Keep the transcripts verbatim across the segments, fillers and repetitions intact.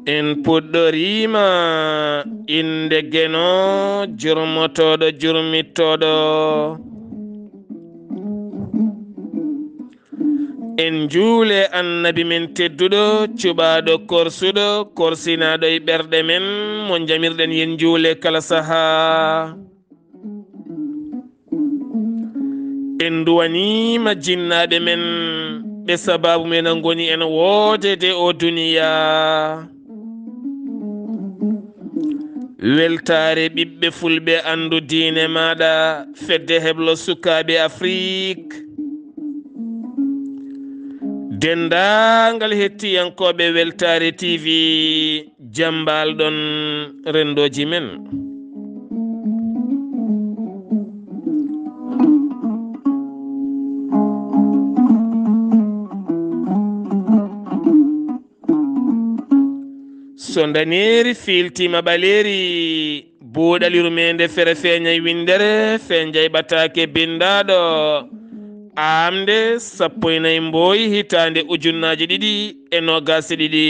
En puɗɗoriima innde Geno, jurmotooɗo, jurmittooɗo. En njuule Annabi men tedduɗo, cuɓaaɗo, korsuɗo, korsinaaɗo e ɓerɗe men, mo njamirɗen yen njuule kala sahaa. En nduwaniima jinnaaɓe men, ɓe sabaabu men ngoni en woodede o duniyaa. Weltaare ɓiɓɓe fulɓe, anndu diine maaɗa, fedde heblo sukaaɓe Afrik. Denndaangal hettiyankooɓe Weltaare T V, jambal ɗon renndooji men. So ndaneeri fiiltiima ɓaleeri, buuɗal yurmeende fere feeñay winndere, feeñay ɓataake binndaaɗo. Aamnde sappo e nayi mbooyi hitaande ujunnaaji ɗiɗi e noogaas e ɗiɗi,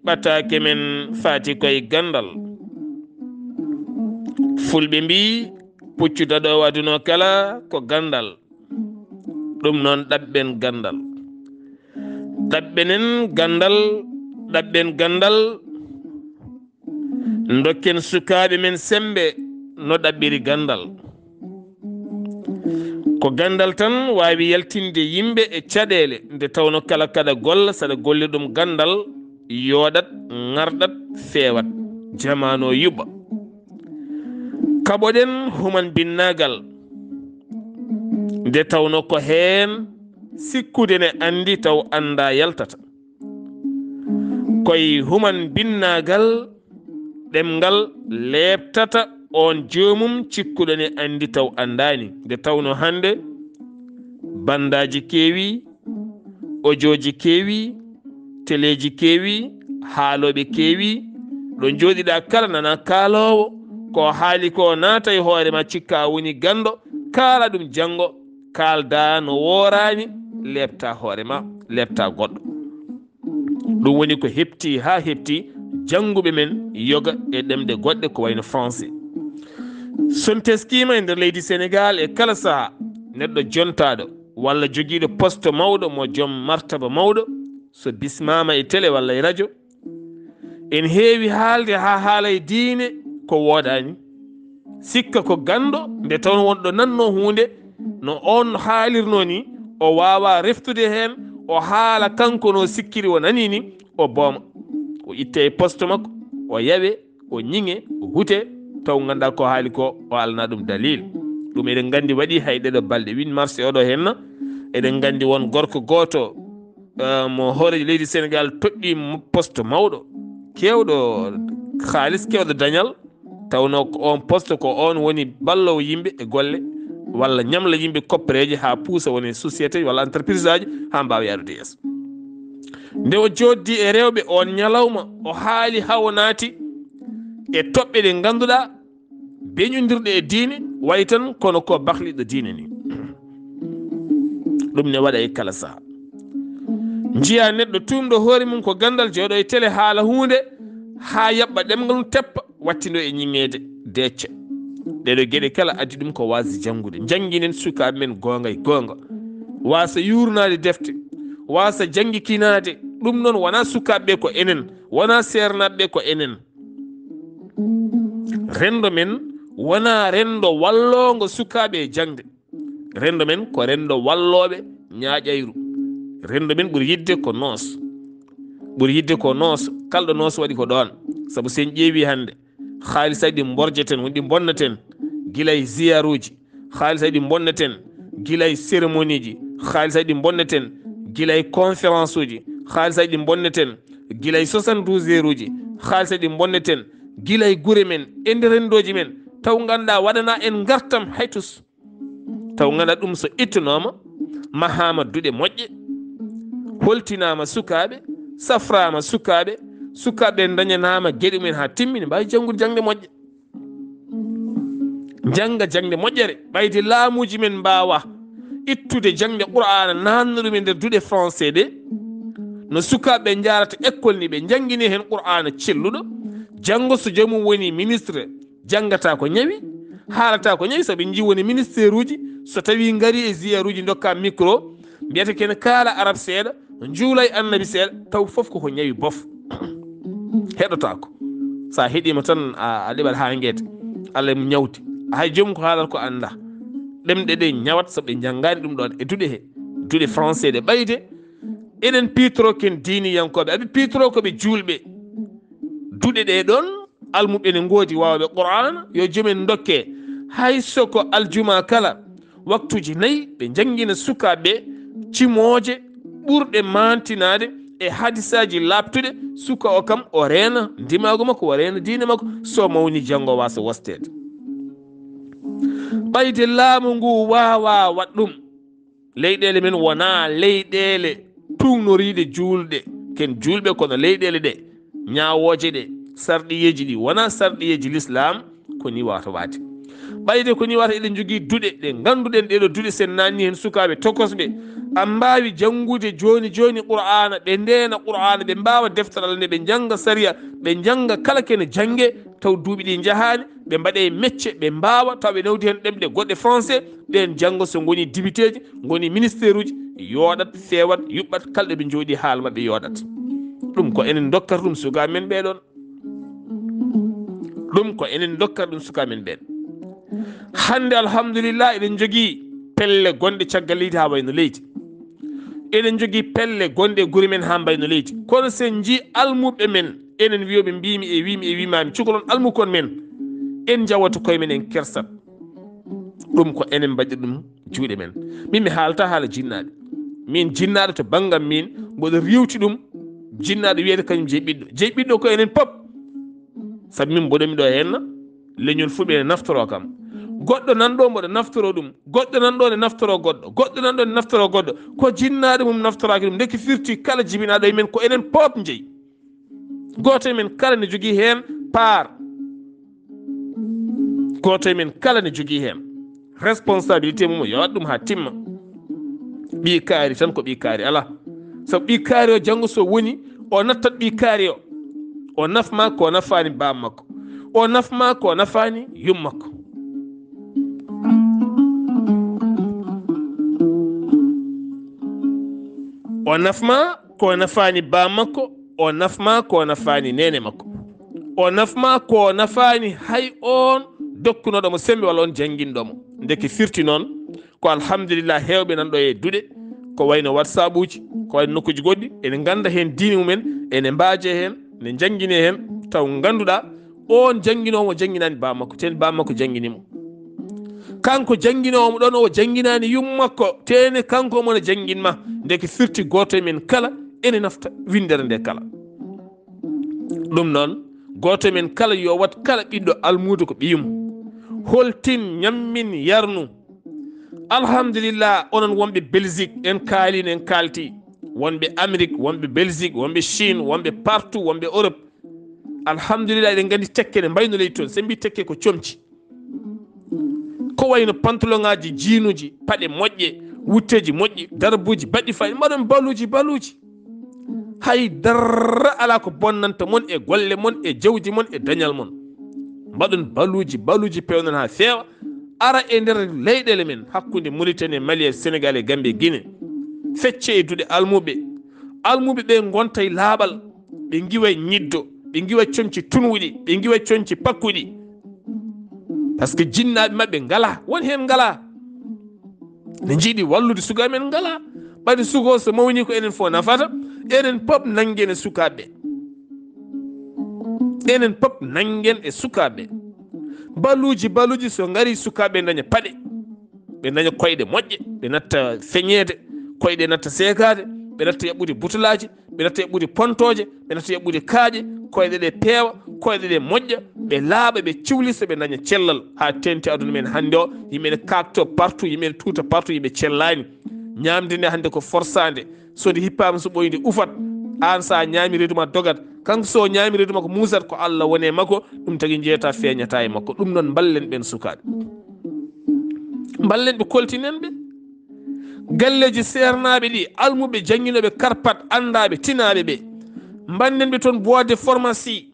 ɓataake men faati koye ganndal. Fulɓe mbii, puccu daɗoowo aduna o kala ko ganndal. Ɗum noon, ɗaɓɓen ganndal. Ɗaɓɓenen ganndal, ɗaɓɓen ganndal. Ndokken sukaaɓe men semmbe no ɗaɓɓiri ganndal. Ko ganndal tan waawi yaltinde yimɓe e caɗeele, nde tawno kala kaɗa golla, saɗa gollirɗum ganndal, yooɗat, ŋarɗat, feewat, jamaanu o yuɓɓa. Kaɓoɗen human binnaagal, nde tawno ko heen sikkude ne anndi taw anndaa yaltata. Koye human binnaagal ɗemngal leeptata oon joomum cikkuɗo ne anndi taw anndaani. Nde tawno hannde banndaaji keewi, ojooji keewi, teleeji keewi, haalooɓe keewi. Ɗo njooɗiɗaa kala nana kaaloowo, ko haali ko naata e hoore ma, cikka woni ganndo, kaala ɗum janngo, kaaldaa no wooraani, leepta hoore ma, leepta goɗɗo. Ɗum woni ko heɓti haa heɓti jannguɓe men yoga e ɗemɗe goɗɗe ko wayno français. So en teskiima e nder leydi Senegaal, e kala sahaa, neɗɗo jontaaɗo walla jogiiɗo poste mawɗo, mo joom martaba mawɗo, so bismaama e tele walla e rajo, en heewi haalde haa haala e diine ko woodaani. Sikka ko ganndo, nde tawno wonɗo nanno huunde no oon haalirno ni, o waawa reftude heen, o haala kanko no sikkiri o nani ni, o booma. O itte e poste makko, o yawe, o ñiŋe, o hute, taw nganndaa ko haali ko, o alana ɗum dalil. Ɗum eɗen nganndi waɗi hay ɗeɗo balɗe, huit mars e oɗo henna, eɗen nganndi won gorko gooto, eh, mo hooreejo leydi Senegaal toɗɗi mo poste mawɗo, keewɗo haalis, keewɗo dañal, tawno ko on poste ko on woni balloowo yimɓe e golle, walla ñamla yimɓe koppereeje haa puusa woni société walla entreprise aji haa mbaawa yaarude yeeso. Nde o jooɗdi e rewɓe on ñalawma, o haali haa o naati e toɓɓe ɗe ngannduɗaa beñondirɗe e diine, wayi tan kono ko bakliɗo diine ni. Ɗum ne waɗa e kala saha. Njiya neɗɗo tuumɗo hoore mum ko ganndal, jooɗo e tele haala huunde haa yaɓɓa ɗemngal mum, teppa, wattindo e ñiŋeede, decca. Ɗeɗo geɗe kala addi ɗum ko waasde janngude. Njannginen sukaaɓe men goonga e goonga. Waasa yuurnaade defte, waasa janngikinaade. Ɗum noon wonaa sukaaɓe ɓe ko enen, wonaa seernaaɓe ɓe ko enen. Renndo men wonaa renndo walloongo sukaaɓe e jaŋde. Renndo men ko renndo wallooɓe ñaaƴayru. Renndo men ɓuri yiɗde ko noos. Ɓuri yiɗde ko noos. Kalɗo noos waɗi ko ɗoon. Sabu so en ƴeewi hannde, haalisaaji ɗi mborjeten, woni ɗi mbonnaten, gila e ziyaaruuji, haalisaaji ɗi mbonnaten, gila e cérémonie ji, haalisaaji ɗi mbonnaten, gila e conférence uji, haalisaaji ɗi mbonnaten, gila e soixante-douze heures uji, haalisaaji ɗi mbonnaten, gila e gure men, e nder renndooji men, taw nganndaa waɗana en ngartam hay tus. Taw nganndaa ɗum so ittunooma, mahaama duɗe moƴƴe, holtinaama sukaaɓe, safraama sukaaɓe, sukaaɓe ndañanaama geɗe mumen haa timmini, mbaawi janngude jaŋde moƴƴe. Njannga jaŋde moƴƴere, ɓayde laamuuji men mbaawa ittude jaŋde Qur'aana, naatna ɗum e nder duɗe français ɗe, No sukaaɓe njaarata école ni, ɓe njanngini heen Qur'aana celluɗo. Janngo so joomum woni ministre, janngata ko ñawi, haalata ko ñawi, sabu en njii woni ministère'uji, so tawii ngarii e ziyaruuji, ndokka micro, mbiyata kene kaala arab seeɗa, njuula e annabi seeɗa, taw fof koko ñawi bof. Heɗotaako. So a heɗiima tan, a, a ɗeɓat haa ngeeta. Allah mo ñawti. Hay joomum ko haalata ko anndaa. Ɗemɗe ɗe ñawat sabu ɓe njanngaani ɗum ɗoon e duɗe he. Duɗe français ɗe ɓayde. Eɗen piitoroo ken diiniyankooɓe, aɓe piitoroo ko ɓe juulɓe. Duɗe ɗe ɗoon, almuɓɓe ne ngoodi waawɓe Qur'aana, yo joom en ndokke. Hay so ko aljuma kala, waktuuji nayi, ɓe njanngina sukaaɓe cimooje ɓurɗe maantinaade e hadisaaji laaɓtuɗe, suka o kam o reena ndimaagu makko, o reena diine makko, so mawni janngo waasa wosteede. Ɓayde laamu ngu waawaa waɗ ɗum, leyɗeele men wonaa leyɗeele tuugnoriiɗe juulɗe, ken juulɓe, kono leyɗeele ɗe, ñaawooje ɗe, sarɗiyeeji ɗi wonaa sarɗiyeeji lislaam, ko ni wata waade. Ɓayde ko ni wata, eɗen njogii duɗe ɗe ngannduɗen, ɗeɗo duɗe sen naanni heen sukaaɓe tokosɓe, a mbaawi janngude jooni jooni Qur'aana, ɓe ndeena Qur'aana, ɓe mbaawa deftaral nde, ɓe njannga sariya, ɓe njannga kala kene jannge, taw duuɓi ɗi njahaani, ɓe mbaɗe mecce, ɓe mbaawa, taw ɓe nawdi heen ɗemɗe goɗɗe français, ɓeen janngo so ngoni dibiteeji, ngoni ministère'uji, yooɗat, feewat, yuɓɓat, kala ɗo ɓe njooɗi haala maɓɓe yooɗat. Ɗum ko enen ndokkata ɗum sukaaɓe men ɓee ɗoon. Ɗum ko enen ndokkata ɗum sukaaɓe men ɓeen. Hannde, alhamdulillah, eɗen njogii pelle gonɗe caggal leydi haa wayno leydi. Eɗen njogii pelle gonɗe e gure men haa mbayno leydi. Kono so en njii almuɓɓe men, enen wiyooɓe mbiimi e wiimi e wiimaami, cukalon almukon men, en njawata koye men, en kersat. Ɗum ko enen mbaɗi ɗum juuɗe men. Min mi haalata haala jinnaaɓe. Min jinnaaɗo to banngam min, mboɗo riiwti ɗum, jinnaaɗo wiyete kañum jeyi ɓiɗɗo. Jeyi ɓiɗɗo ko enen pop. Sabu min mboɗo mi ɗo henna, leñol fulɓe ene naftoroo kam. Goɗɗo nan ɗo mboɗo naftoroo ɗum. Goɗɗo nan ɗo ne naftoroo goɗɗo. Goɗɗo nan ɗo ne naftoroo goɗɗo. Ko jinnaaɗo mum naftoraaki ɗum. Ndeke firti kala jibinaaɗo e men ko enen pop njeyi. Gooto e men kala ne jogii heen part. Gooto e men kala ne jogii heen responsabilité mum, o yowat ɗum haa timma. Ɓii kaari tan ko ɓii kaari alaa. Sabu ɓii kaari o, janngo so woni, o nattat ɓii kaari o. O nafma ko nafaani baam makko. O nafma ko nafaani yum makko. O nafma ko nafaani baam makko, o nafma ko nafaani neene makko. O nafma ko nafaani hay oon dokkunooɗo mo semmbe walla oon jannginɗo mo. Ndeke firti noon, ko alhamdulillah heewɓe nan ɗo e duɗe, ko wayno WhatsAppuuji, ko wayno nokkuuji goɗɗi, ene ngannda heen diine mumen, ene mbaaje heen, ne njanngine heen, taw ngannduɗaa, oon jannginoowo mo jannginaani baam makko, tee ne baam makko janngini mo. Kanko jannginoowo mo ɗoon, o jannginaani yum makko, tee ne kanko omo na janngin ma. Ndeke firti gooto e men kala ene nafta winndere nde kala. Ɗum noon, gooto e men kala yo wat kala ɓiɗɗo almuudo ko ɓiyum. Holtin, ñammin, yarnu. Alhamdulillah, onon wonɓe Belgique, en kaaliino, en kaalti. Wonɓe Amérique, wonɓe Belgique, wonɓe Chine, wonɓe partout, wonɓe Europe. Alhamdulillah, eɗen nganndi tekke ne mbayno leydi toon. So en mbii tekke ko comci. Ko wayno pantoloŋaaji jiinuuji, paɗe moƴƴe, wutteeji moƴƴi, darbuuji baɗɗi fayida, mbaɗon baluuji, baluuji. Hay dara alaa ko bonnanta mon e golle mon, e jawdi mon, e dañal mon. Mbaɗon baluuji, baluuji, pewnon haa feewa, ara e nder leyɗeele men, hakkunde Mauritanie, Mali, e Sénégal, e Gambie, Guinée. Fecce e duɗe almuɓe. Almuɓe ɓe ngonta e laaɓal, ɓe ngiwa e ñiddo, ɓe ngiwa e comci tunuuɗi, ɓe ngiwa e comci pakkuɗi. Par ce que jinnaaɓe maɓɓe ngalaa, won heen ngalaa. Ne njiɗi wallude sukaaɓe men, ngalaa. Ɓayde suka o so mawni ko enen fof nafata, enen pop nanngen e sukaaɓe. Enen pop nanngen e sukaaɓe. Baluuji, baluuji so ngari, sukaaɓe daña paɗe. Ɓe daña koyɗe moƴƴe, ɓe natta feñeede, koyɗe natta seekaade, ɓe natta yaɓɓude butulaaji, ɓe natta yaɓɓude pontooje, ɓe natta yaɓɓude kaaƴe, koyɗe ɗe peewa, koyɗe ɗe moƴƴa, ɓe laaɓa, ɓe ciwlisa, ɓe daña cellal. Haa teeŋti aduna men hannde o, yimɓe ne kaakto partout, yimɓe ne tuuta partout, yimɓe cellaani. Ñaamde nde hannde ko forsaande. So nde hippaama, so ɓooyi nde ufat. Aan so a ñaami reedu ma dogat. Kanko so o ñaami reedu makko muusat, ko Allah woni e makko, ɗum tagi njeeyata feeñata e makko. Ɗum noon mballen ɓeen sukaaɓe. Mballen ɓe, koltinen ɓe. Galleeji seernaaɓe ɗi, almuɓe jannginooɓe karpat, anndaaɓe, tinaaɓe ɓe. Mbaɗnen ɓe toon boîte de pharmacie.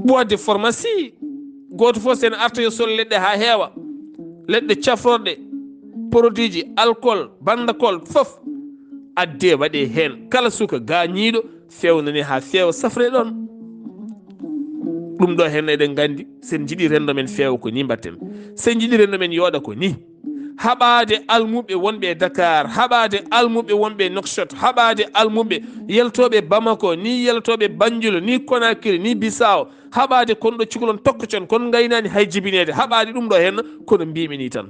Boîte de pharmacie, gooto fof so ene arta yo sol leɗɗe haa heewa. Leɗɗe cafrorɗe, produit ji, alcool, bandakol, fof. Addee waɗee heen. Kala suka gaañiiɗo, feewnanee haa feewa, safree ɗoon. Ɗum ɗo heen eɗen nganndi, so en njiɗii renndo men feewa ko nii mbaɗten. So en njiɗii renndo men yooɗa ko nii. Haɓaade almuɓɓe wonɓe e Dakar, haɓaade almuɓɓe wonɓe e Nouakchott, haɓaade almuɓɓe yaltooɓe Bamako, ni yaltooɓe Banjul, ni Conakry, ni Bissau, haɓaade kon ɗo cukalon tokko con, kon ngaynaani hay jibineede, haɓaade ɗum ɗo heen, kono mbiimi nii tan.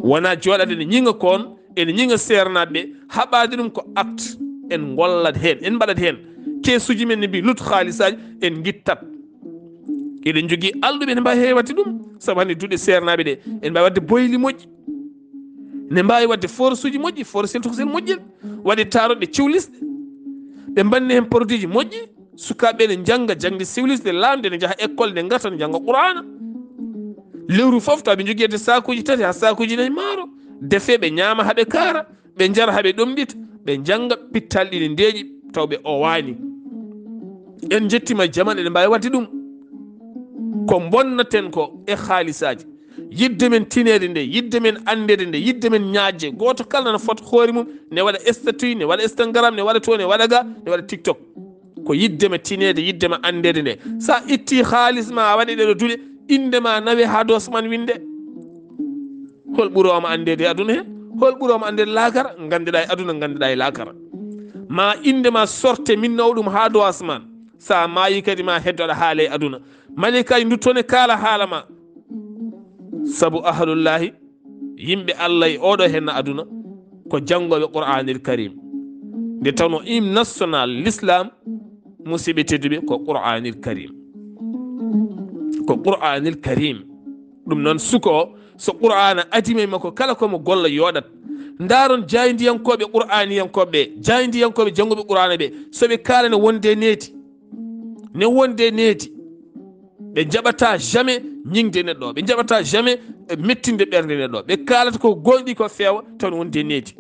Wonaa jooɗaade ene ñiŋa kon, ene ñiŋa seernaaɓe ɓe, haɓaade ɗum ko acte, en ngollat heen, en mbaɗat heen. Keesuuji men ne mbiyi lut haalisaaji, en ngittat. Eɗen njogii alɗuɓe ene mbaawi heewde ɗum, sabu hannde duɗe seernaaɓe ɗe, ene mbaawi waɗde boyli moƴƴi, ne mbaawi waɗde forsuuji moƴƴi, forcel tokosel moƴƴel, waɗde taaroɗe ciwlisɗe, ɓe mbanni heen produitji moƴƴi, sukaaɓe ne njannga jaŋde ciwlisɗe laamde, ne njaha école, ne ngarta, ne njannga Quraana. Lewru fof tawa ɓe njogii hedde saakuuji tati haa saakuuji nayi maaro, defee ɓe ñaama haa ɓe kaara, ɓe njara haa ɓe ɗomɗita, ɓe njannga pittal ɗi ne ndeeƴi, taw ɓe owaani. En njettiima jaman eɗen mbaawi waɗde ɗum. Ko mbonnaten ko e haalisaaji. Yiɗde men tineede nde, yiɗde men anndeede nde, yiɗde men ñaajde. Gooto kala nana fota hoore mum, ne waɗa statut, ne waɗa Instagram, ne waɗa to, ne waɗa ga, ne waɗa TikTok. Ko yiɗde ma tineede, yiɗde ma anndeede nde. So a ittii haalis ma, a waɗi ɗeɗo duɗe, innde ma nawe haa doosman winnde. Hol ɓuroowo ma anndeede e aduna he? Hol ɓuroowo ma anndeede laakara? Nganndeɗaa e aduna, nganndeɗaa e laakara. Ma innde ma sorte, min naw ɗum haa doosman. So a maayi kadi ma heddo aɗa haala e aduna. Malaykaaji ndutto ne kaala haala ma. Sabu ahlullahi, yimɓe Allah e oɗo henna aduna, ko janngooɓe Qur'aanil Karim. Nde tawno hymne national l'islam, musidɓe tedduɓe, ko Qur'aanil Karim. Ko Qur'aanil Karim. Ɗum noon, suka o, so Qur'aana adii e makko, kala ko mo golla yooɗat. Ndaaron jaayndiyankooɓe Qur'aaniyankooɓe ɓe, jaayndiyankooɓe jannguɓe Qur'aana ɓe, so ɓe kaala ne wonde needi, ne wonde needi. Ɓe njaɓataa jamais ñiŋde neɗɗo, ɓe njaɓataa jamais, eh, mettinde ɓernde neɗɗo. Ɓe kaalata ko gooŋɗi ko feewa, taw ne wonde needi.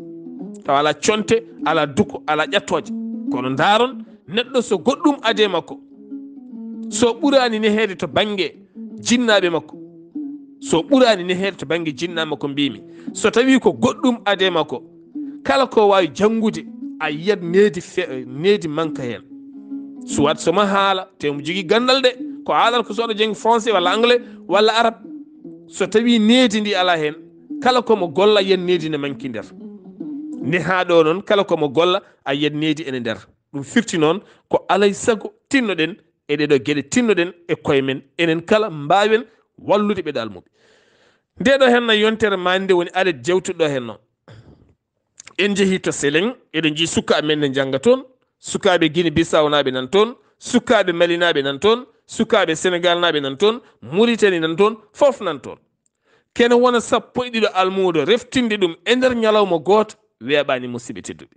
Taw alaa conte, alaa duko, alaa ƴattooje. Kono ndaaron, neɗɗo so goɗɗum adii e makko, so ɓuraani neheede to bannge jinnaaɓe makko, so ɓuraani neheede to bannge jinnaaɓe makko, mbiimi, so tawii ko goɗɗum adii e makko, kala ko waawi janngude, a yiyat needi fe-, needi manka heen. Soit so mo haala, te mo jogii ganndal de, ko haalata ko so aɗa janngi français walla anglais walla arab. So tawii needi ndi alaa heen, kala ko mo golla, a yiyat needi ne manki nder. Nehaaɗo o noon, kala ko mo golla, a yiyat needi ene nder. Ɗum firti noon ko alay sago tinnoɗen e ɗeɗo geɗe, tinnoɗen e koye men, enen kala mbaawen wallude ɓeɗo almuɓe. Nde ɗo henna yontere ma nde woni alet jewtuɗo henno. En jehi to Seleŋ, eɗen njii sukaaɓe men ne njannga toon, sukaaɓe Guinée Bissau naaɓe nan toon, sukaaɓe Mali naaɓe nan toon, sukaaɓe Senegal naaɓe nan toon, Mauritanie nan toon, fof nan toon. Kene wona sappo e ɗiɗo almuudo reftinde ɗum e nder ñalawma gooto, weeɓaani, musidɓe tedduɓe.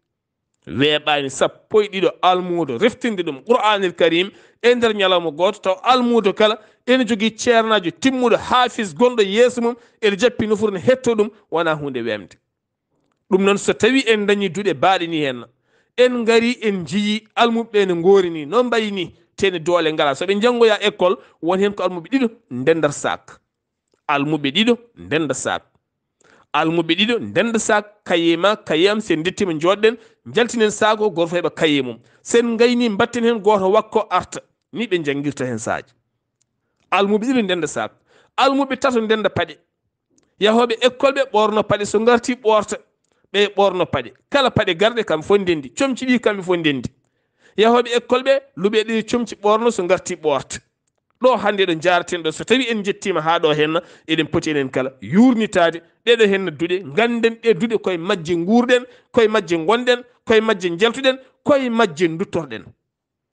Weeɓaani sappo e ɗiɗo almuudo reftinde ɗum Qur'aanil Karim e nder ñalawma gooto, taw almuudo kala ene jogii ceernaajo timmuɗo haafis gonɗo yeeso mum, ene jappi nofuru ne hettoo ɗum, wonaa huunde weemde. Ɗum noon, so tawii en ndañii duɗe baaɗe nii heen, en ngarii en njiyii almuɓɓe ɓe ne ngoori nii, no mbayi nii, te ne doole ngalaa. So ɓe njanngoyaa école, won heen ko almuɓɓe ɗiɗo ndendar saak. Almuɓɓe ɗiɗo ndenda saak. Almuɓɓe ɗiɗo ndenda saak, kaye ma, kaye am, so en ndettiima njooɗɗen, njaltinen saak o, gooto fof heɓa kaye mum. So en ngaynii, mbaɗten heen gooto wakko arta. Nii ɓe njanngirta heen saaji. Almuɓɓe ɗiɗo ndenda saak. Almuɓɓe tato ndenda paɗe. Yahooɓe école ɓe ɓoorno paɗe, so ngartii ɓoorta. Ɓe ɓoorno paɗe. Kala paɗe garɗe, kamɓe fof ndendi. Comci ɗi, kamɓe fof ndendi. Yahooɓe école ɓe, luɓe ɗe comci ɓoorno, so ngartii ɓoorta. Ɗo hannde ɗo njaaraten ɗo, so tawii en njettiima haa ɗo henna, eɗen poti enen kala yuurnitaade ɗeɗo henna duɗe, ngannden ɗe duɗe koye majje nguurɗen, koye majje ngonɗen, koye majje njaltuɗen, koye majje nduttorɗen.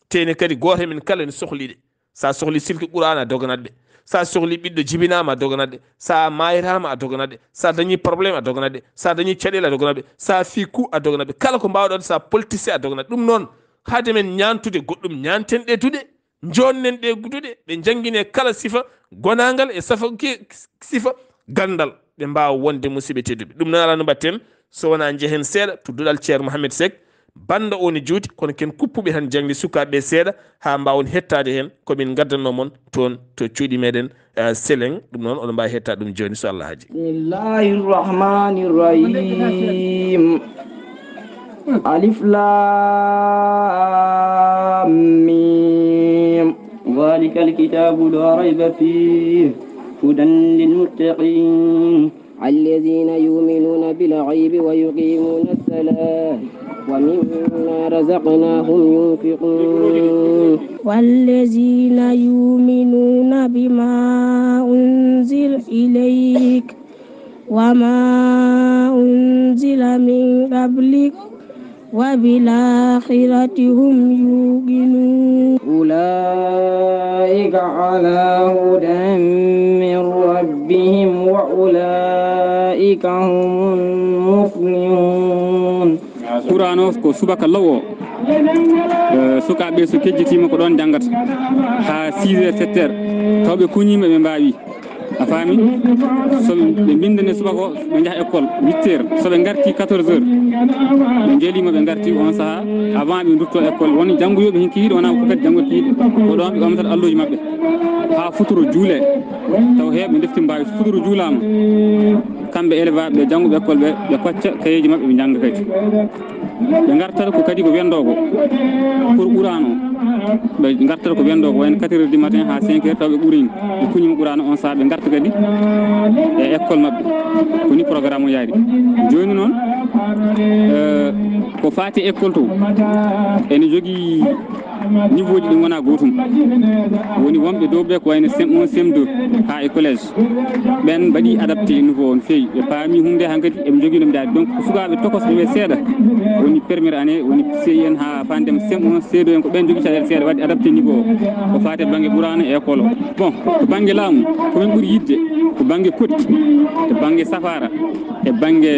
Te ene kadi gooto e men kala ene sohli ɗe. So a sohli silki Qur'aana, a doganat ɓe. So a sohli ɓiɗɗo jibinaama, a doganat ɗe. So a maayraama, a doganat ɗe. So a dañii problème, a doganat ɗe. So a dañii caɗeele, a doganat ɓe. So a fii coup, a doganat ɓe. Kala ko mbaawɗa waɗde, so a politisi, a doganat. Ɗum noon, hade men ñaantude goɗɗum, ñaanten ɗe duɗe, njoɗnen ɗe duɗe, ɓe njanngine kala sifa gonaangal e safa ki-, sifa ganndal. ɓe mbaawa wonde, musidɓe tedduɓe. Ɗum noon, alaa no mbaɗten, so wonaa njehen seeɗa to duɗal Ceerno Mohamed Seck, bannda o ne juuti, kono ken kuppuɓe tan jaŋde sukaaɓe ɓe seeɗa, haa mbaawon hettaade heen ko min ngaddannoo mon toon to cuuɗi meɗen, eh, Seleŋ. Ɗum noon, oɗon mbaawi hettaade ɗum jooni, so Allah haaji. بسم الله الرحمن الرحيم. ألف لام ميم. ذلك الكتاب لا ريب فيه، هدى للمتقين، الذين يؤمنون بالغيب ويقيمون الصلاة ومما رزقناهم ينفقون. والذين يؤمنون بما أنزل إليك وما أنزل من قبلك وبالآخرة هم يوقنون. أولئك على هدى من ربهم وأولئك هم المفلحون. Qur'an o ko subaka law o. Eh, sukaaɓe so kejjitiima ko ɗoon njanngata haa six heures, sept heures, taw ɓe kuñiima, ɓe mbaawi. A faami? So ɓe mbinndane subaka o, ɓe njaha école huit heures. So ɓe ngarti quatorze heures, ɓe njeliima, ɓe ngarti on sahaa, avant ɓe ndutto école, won janngoyooɓe heen kikiiɗe, wonaa ko kadi janngoyooɓe kikiiɗe. Ko ɗoon ɓe ɓamtata allooji maɓɓe haa futuro juulee. Taw heewɓe ndefti mbaawi, so futuro juulaama, kamɓe élève ɓe, jannguɓe école ɓe, ɓe kocca kayeeji maɓɓe, ɓe njannga kadi. Ɓe ngartata ko kadi ko wenndoo ko, pour Qur'an o. Ɓe ngartata ko wenndoo ko, wayno quatre heures du matin haa cinq heures, taw ɓe ɓuriima. Ɓe kuñiima Qur'an o, on sahaa ɓe ngarta kadi e école maɓɓe. Ko ni programme o yaari. Jooni noon, eh, ko faati école to, ene jogii niveau ji ɗin wonaa gootum. Woni wonɓe dow ɓe ko wayno C M un, C M deux haa e collège. Ɓen mbaɗi adapté niveau o no feewi. Ɓe paami huunde hankadi, eɓe njogii no ɓe ndaari. Donc, ko sukaaɓe tokosɓe ɓe seeɗa, woni première année, woni C I en haa fandem C M un, C deux en, ko ɓen njogii caɗeele seeɗa, waɗde adapté niveau o. Ko faati e bannge Qur'aana e école o. Bon, to bannge laamu, ko min ɓuri yiɗde ko bannge koɗki, to bannge safaara, e bannge,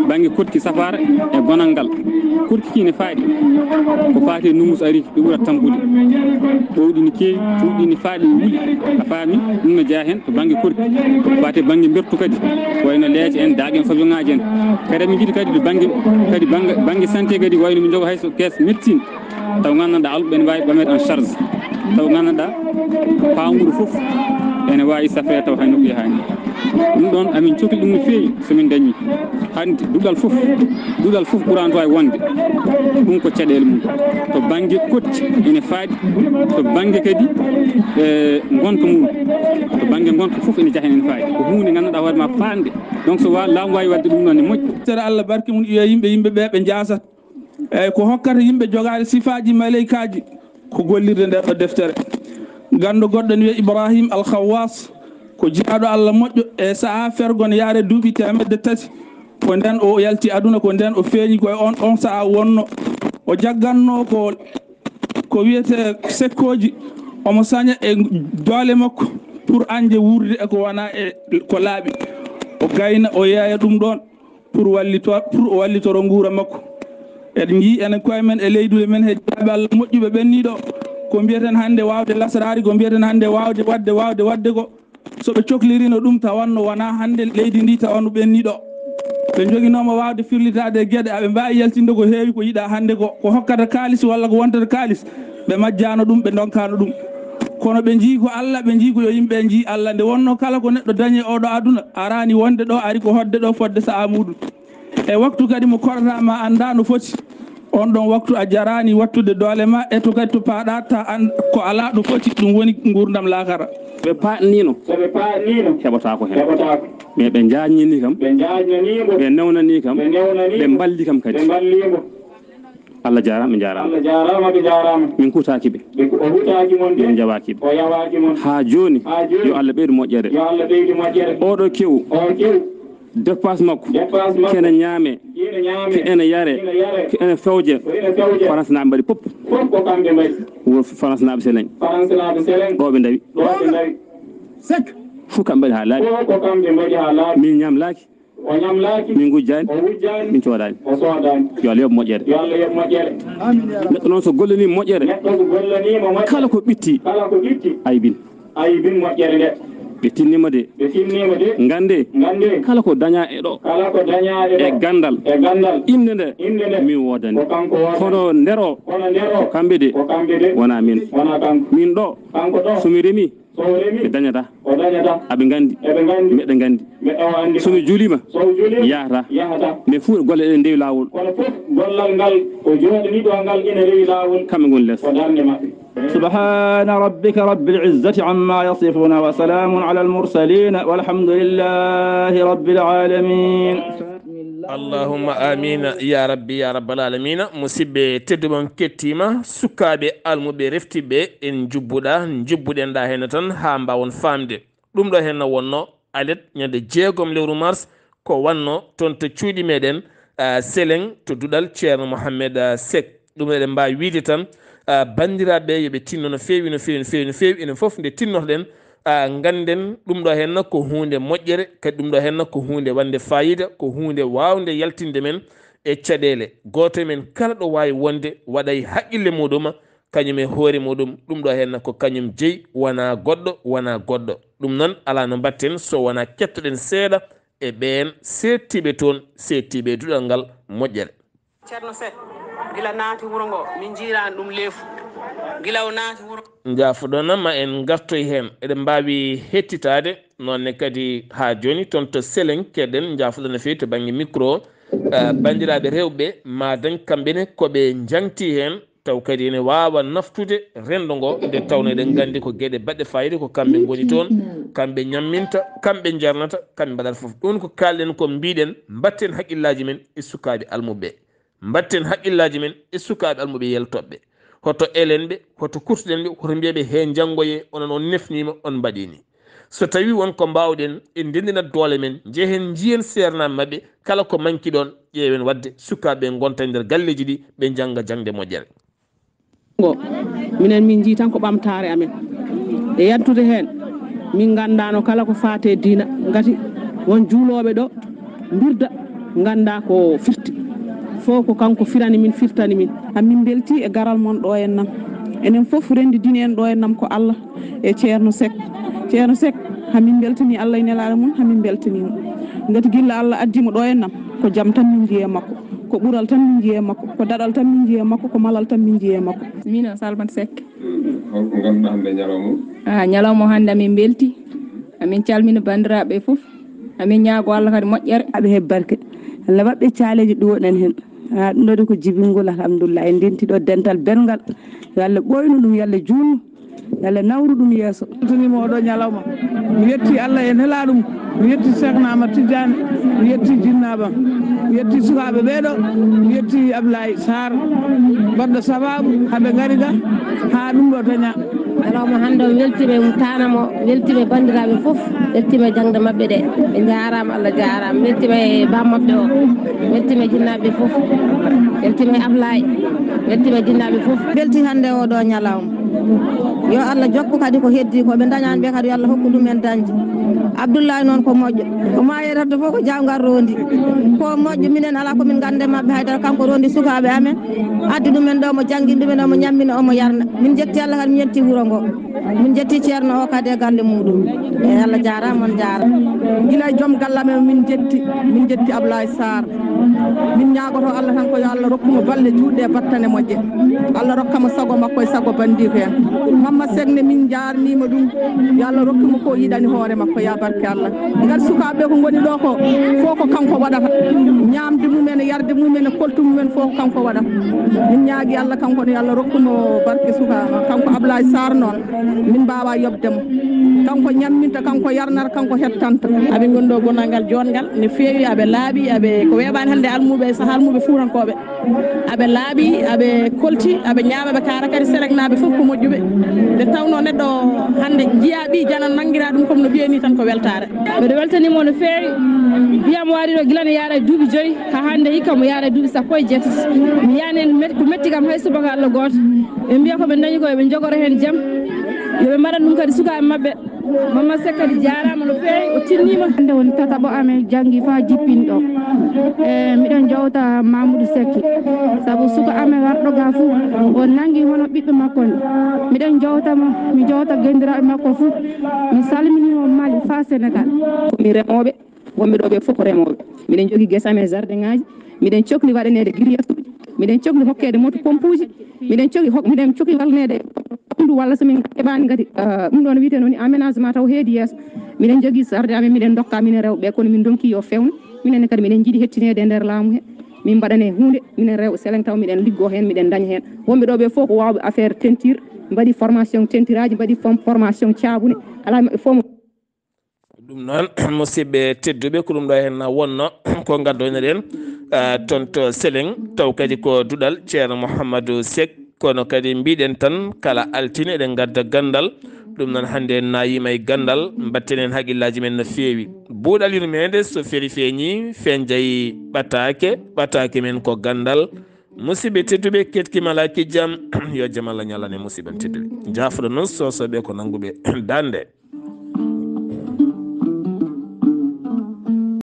bannge koɗki, safaara e gonal ngal. Koɗki ki ne faaɗi, ko faati e nungus ari, ɗi ɓurat tampude. Ɓowɗi ne keewi, cuuɗi ne faaɗi, wuli. A faami? Ɗum no jeyaa heen to bannge koɗki, ko faati e bannge mbertu kadi, ko wayno leece en, daaƴe en, sojoŋaaji en. Kadi, min njiɗi kadi to bannge, kadi bannge, bannge santé kadi, wayno min njogo hay so kees médecine. Taw nganndanɗaa alɗuɓe ene mbaawi ɓameede en charge. Taw nganndanɗaa paanguru fof ene waawi safreede taw hay nokku yahaani. Ɗum ɗoon amin cokli ɗum no feewi so min ndañi. Hannde duɗal fof, duɗal fof ɓuraani to waawi wonde. Ɗum ko caɗeele mum. To bannge koɗki ene faaɗi, to bannge kadi, e, ngonka mum. To bannge ngonka fof ene jaha ene faaɗi. Ko huunde nganndanɗaa hoore ma faande. Donc so wa-, laamu waawi waɗde ɗum noon ne moƴƴi. Tere Allah barke mum, yo yimɓe, yimɓe ɓe ɓe njaasat. Eyyi, ko hokkata yimɓe jogaaɗe sifaaji maleykaaji ko gollirde nder ɗo deftere. Ganndo goɗɗo ne wiyee Ibrahim Al Khawwas, ko jiyaaɗo Allah moƴƴo. E sahaa fergo ne yaare duuɓi teemedde tati, ko ndeen o yalti aduna, ko ndeen o feeñi. Ko e on, on sahaa wonno o jaggannoo ko, ko wiyetee sekkooji, omo saña e doole makko pour añde wuurde e ko wonaa e ko laaɓi. O gayna, o yeeya ɗum ɗoon. Pour wallito-, pour o wallitoro nguura makko. Eɗen njii enen koye men e leyduɗe men he jiyaaɓe Allah moƴƴuɓe ɓenniiɗo. Ko mbiyeten hannde waawde lasraari, ko mbiyeten hannde waawde waɗde, waawde waɗde ko. So ɓe coklirino ɗum tawanno wonaa hannde leydi ndi tawanno ɓenniiɗo. Ɓe njoginooma waawde firlitaade e geɗe, aɓe mbaawi yaltinde ko heewi ko yiɗaa hannde ko, ko hokkata kaalis walla ko wontata kaalis. Ɓe majjaano ɗum, ɓe ndonkaano ɗum. Kono ɓe njii ko Allah, ɓe njii ko yo yimɓe njii Allah. Nde wonnoo kala ko neɗɗo dañi e oɗo aduna, araani wonde ɗo, ari ko hoɗde ɗo fodde sahaa muuɗum. E waktu kadi mo korata ma anndaa no foti, on ɗon waktu a jaraani wattude doole ma, e to kadi to paaɗa ta an ko alaa ɗo foti, ɗum woni nguurndam laakara. Ɓe paatniino. So ɓe paatniino. Heɓotaako heen. Heɓotaako. Mais ɓe njaajnini kam. Ɓe njaajnanii mo. Ɓe newnanii kam. Ɓe newnanii mo. Ɓe mballi kam kadi. Ɓe mballi mo. Allah jaaraama, ɓe njaaraama. Allah jaaraama, ɓe njaaraama. Min kutaaki ɓe. Ɓe ku-, o hutaaki mon de. Min njawaaki ɓe. O yawaaki mon. Haa jooni, haa jooni, yo Allah ɓeydu moƴƴere. Yo Allah ɓeydu moƴƴere. Oɗo kewu. O kewu. Dépasse makko. Dépasse makko. Kene ñaame. Kene ñaame. Ke ene yare. Kene yare. Ke ene fewje. Ko ene fewje. Faransinaaɓe mbaɗi pop. Fof ko kamɓe mbaɗi. Wuro Faransinaaɓe Seleŋ. Faransinaaɓe Seleŋ. Ɗo ɓe ndawi. Ɗo ɓe ndawi. Sek. Fof kamɓe mbaɗi haa laaɓi. Fof ko kamɓe mbaɗi haa laaɓi. Min ñamlaaki. O ñamlaaki. Min ngujjaani. O wujjaani. Min coodaani. O soodaani. Yo Allah yoɓ moƴƴere. Yo Allah yoɓ moƴƴere. Neɗɗo noon so gollanii moƴƴere. Neɗɗo so gollaniima moƴƴere. Kala ko ɓitti. Kala ko ɓitti. Aybin. Aybin moƴƴere nde. Ɓe tinniima de. Ɓe tinniima de. Nganndee. Nganndee. Kala ko dañaa e ɗo. Kala ko dañaa e ɗo. E ganndal. E ganndal. Innde nde. Innde nde. Min woodani. Ko kanko woodani. Kono nder o. Kono nder o. Ko kamɓe de. Ko kamɓe de. Wonaa min. Wonaa kanko. Min ɗo. Kanko ɗo. So mi remi. So o remi. Ɓe dañata. O dañata. Aɓe nganndi. Eɓe nganndi. Meɗe nganndi. Meɗe o anndi. So mi juuliima. So o juuliima. Yahata. Yahata. Mais fof golle ɗe ndewi laawol. Kono fof gollal ngal o jooɗanii ɗo ngal ina rewi laawol. Kamɓe ngoni les. Ko darnde maɓɓe. سبحان ربك رب العزة عما يصفون وسلام على المرسلين والحمد لله رب العالمين. Allahumma amiina, ya rabbi, ya rabbal aalamiina. Musidɓe tedduɓe, on kettiima. Sukaaɓe almuɓe reftiiɓe, en njubbuɗaa, njubbuɗen ɗaa heen tan haa mbaawon faamde. Ɗum ɗo heen no wonnoo alet ñande jeegom lewru mars, ko wannoo toon to cuuɗi meɗen, ah, Seleŋ, to duɗal Ceerno Mohammed, ah, Seck. Ɗum eɗen mbaawi wiyde tan, ah, banndiraaɓe, yo ɓe tinno no feewi, no feewi, no feewi, no feewi. Enen fof nde tinnotoɗen, ah, ngannden ɗum ɗo heen ko huunde moƴƴere, kadi ɗum ɗo heen ko huunde waɗnde faayiida, ko huunde waawnde yaltinde men e caɗeele. Gooto e men kala ɗo waawi wonde waɗa e haqqille muɗum, kañum e hoore muɗum, ɗum ɗo heen ko kañum jeyi, wonaa goɗɗo, wonaa goɗɗo. Ɗum noon, alaa no mbaɗten so wonaa kettoɗen seeɗa e ɓeen seettiiɓe toon, seettiiɓe e duɗal ngal moƴƴere. Ceerno Seck, gila naati wuro ngo, min njiiraani ɗum leefu. Gila o naati wuro. Njaafoɗon, ma en ngartoy heen. Eɗen mbaawi hettitaade, noon ne kadi haa jooni, toon to Seleŋ, keɗen njaafoɗon no feewi to bannge micro. Eh, banndiraaɓe rewɓe, maa dañ kamɓe ne ko ɓe njaŋti heen, taw kadi ene waawa naftude renndo ngo, nde tawnoo eɗen nganndi ko geɗe baɗɗe faayiida, ko kamɓe ngoni toon, kamɓe ñamminta, kamɓe njarnata, kamɓe mbaɗata fof. Ɗum ko kaalɗen, ko mbiɗen, mbaɗten haqqillaaji men e sukaaɓe almuɓe. Mbaɗten haqqillaaji men e sukaaɓe almuɓe yaltooɓe. Hoto elen ɓe, hoto kurtuɗen ɓe, hoto mbiyen ɓe, "He njanngoyee, onon on nefniima, on mbaɗii nii." So tawii won ko mbaawɗen, en ndenndinat doole men, njehen njiyen seernaaɓe maɓɓe, kala ko manki ɗoon, ƴeewen waɗde sukaaɓe ngonta e nder galleeji ɗi, ɓe njannga jaŋde moƴƴere. Ngo, minen min njii tan ko ɓamtaare amen. E yaltude heen, min nganndaano kala ko faati e diina, ngati won juulooɓe ɗo mbirda, nganndaa ko firti. Fof ko kanko firani min, firtani min. Amin mbeltii e garal mon ɗo en nam. Enen fof renndidini en ɗo en nam ko Allah e Ceerno Seck. Ceerno Seck, hamin mbeltanii Allah e nelaaɗo mum, hamin mbeltanii mo. Ngati gilla Allah addi mo ɗo en nam, ko jam tan min njii e makko, ko ɓural tan min njii e makko, ko daɗal tan min njii e makko, ko malal tan min njii e makko. Min o Salmat Seck. Holko ngonɗaa hannde e ñalawma o? Ah, ñalawma o hannde amin mbeltii. Amin calmina banndiraaɓe fof. Amin ñaago Allah kadi moƴƴere. Aɓe heɓ barke. Allah waɗɓe caaleeji ɗuwoɗen heen. Ah, ɗum ɗo de ko jibingol, alhamdulillah. En ndenti ɗo dental belngal. Yo Allah ɓooynu ɗum, yo Allah juutnu. Yo Allah nawru ɗum yeeso. Weltaniima oɗo ñalawma. Mi yetti Allah e nelaaɗo mum. Mi yetti Seekna Ahmad Tijjaani. Mi yetti jinnaaɓe am. Mi yetti sukaaɓe ɓee ɗo. Mi yetti Ablaye Sarr. Baɗɗo sabaabu haa ɓe ngari ga. Haa ɗum ɗo dañaa. Ñalawma hannde o weltiima e taanam o. Weltiima e banndiraaɓe fof. Weltiima e jaŋde maɓɓe ɗe. Ɓe njaaraama, Allah jaaraama. Weltiima e baam maɓɓe o. Weltiima e jinnaaɓe fof. Weltiima e Ablaye. Weltiima e jinnaaɓe fof. Weltii hannde oɗo ñalawma. Yo Allah jokku kadi ko heddii ko ɓe ndañaani ɓe kadi, yo Allah hokku ɗum en dañde. Abdullahi noon ko moƴƴo. Ko maa yeɗata fof ko jaawngal rondi. Ko moƴƴo, minen alaa ko min nganndi e maɓɓe haydara. Kanko rondi sukaaɓe amen. Addi ɗum en ɗo, mo janngini ɗum en, omo ñammina, omo yarna. Min njetti Allah kadi, min njetti wuro ngo. Min njetti ceerno o kadi e galle muɗum. Eyi, Allah jaaraama, on jaaraama. Gila e joom galle amen min njetti, min njetti Ablaye Sarr. Min ñaagoto Allah tan ko yo Allah rokku mo balle juutɗe e battane moƴƴe. Allah rokka mo sago makko e sago banndiiko en. Mamma Seck ne min njaarniima ɗum. Yo Allah rokku mo ko yiɗani hoore makko, ya barke Allah. Ngar sukaaɓe ko ngoni ɗo ko, fof ko kanko waɗata. Ñaamde mum en, yarde mum en, koltu mum en, fof ko kanko waɗata. Min ñaagi Allah kanko ne, yo Allah rokku mo barke suka, kanko Ablaye Sarr noon. Min mbaawaa yoɓde mo. Kanko ñamminta, kanko yarnata, kanko hettanta. Aɓe ngoni ɗo gonangal joɗngal no feewi, aɓe laaɓi, aɓe ko weeɓaani hannde almuɓe e sahaa almuɓe fuutankooɓe. Aɓe laaɓi, aɓe kolti, aɓe ñaama, aɓe kaara kadi sereknaaɓe fof ko moƴƴuɓe. Nde tawnoo neɗɗo hannde njiyaa ɓii jana nanngiraa ɗum comme no mbiyee nii tan ko weltaare. Mbeɗo weltanii mo no feewi. Ɓiyam o ari ɗo gila no yaara e duuɓi joyi, haa hannde hikka mo yaara e duuɓi sappo e jeetati. Mi yiyaani heen met-, ko metti kam hay subaka Allah gooto. Ɓe mbiya ko ɓe ndañi ko, yo ɓe njogoro heen jam. Yo ɓe mbaɗan ɗum kadi sukaaɓe maɓɓe. Mamma Seck kadi jaaraama no feewi, o tinniima. Hannde woni tataɓo amen janngi faa jippin ɗo. E, miɗen jowta Mamoudou Seck. Sabu suka amen warɗo ga fuu, o nanngi hono ɓiɓɓe makko ni. Miɗen jowta mo, mi jowta genndiraaɓe makko fuu. Mi salminii mo Mali. Sénégal, komin remooɓe. Wonɓe ɗo ɓe fof ko remooɓe. Miɗen jogii gese amen, jardin ŋaaji. Miɗen cokli waɗaneede grillage uji. Miɗen cokli hokkeede moto pompuuji. Miɗen cokli hok- miɗen cokli wallaneede ɓanndu, walla so min keɓaani kadi, ah, ɗum ɗoon wiyetee noon ni aménagement taw heedi yeeso. Miɗen jogii sarde amen, miɗen ndokka minen rewɓe ɓe, kono min ndonki yo feewnu. Minen ne kadi miɗen njiɗi hettineede e nder laamu he. Min mbaɗane huunde, minen rewɓe Seleng taw miɗen liggoo heen, miɗen ndaña heen. Wonɓe ɗo ɓe fof ko waawɓe affaire teinture, mbaɗi formation teinturaaji, mbaɗi fom- formation caabune. Alaa maɓɓe fof mo Ɗum noon, musidɓe tedduɓe, ko ɗum ɗo heen wonno ko ngaddoynoɗen, ah, toon to Seleng, taw kadi ko duɗal Ceerno Mouhamadou Seck. Kono kadi mbiɗen tan kala altine eɗen ngadda ganndal. Ɗum noon hannde en nayiima e ganndal, mbatten heen haqillaji men no feewi. Buuɗal yurmeende so feri feeñi, fenjay ɓataake, ɓataake men ko ganndal. Musidɓe tedduɓe, ketki malaki jam, yo jam Allah ñalane musidɓe tedduɓe. Jaafuɗo noon sosoɓe ko nannguɓe dande.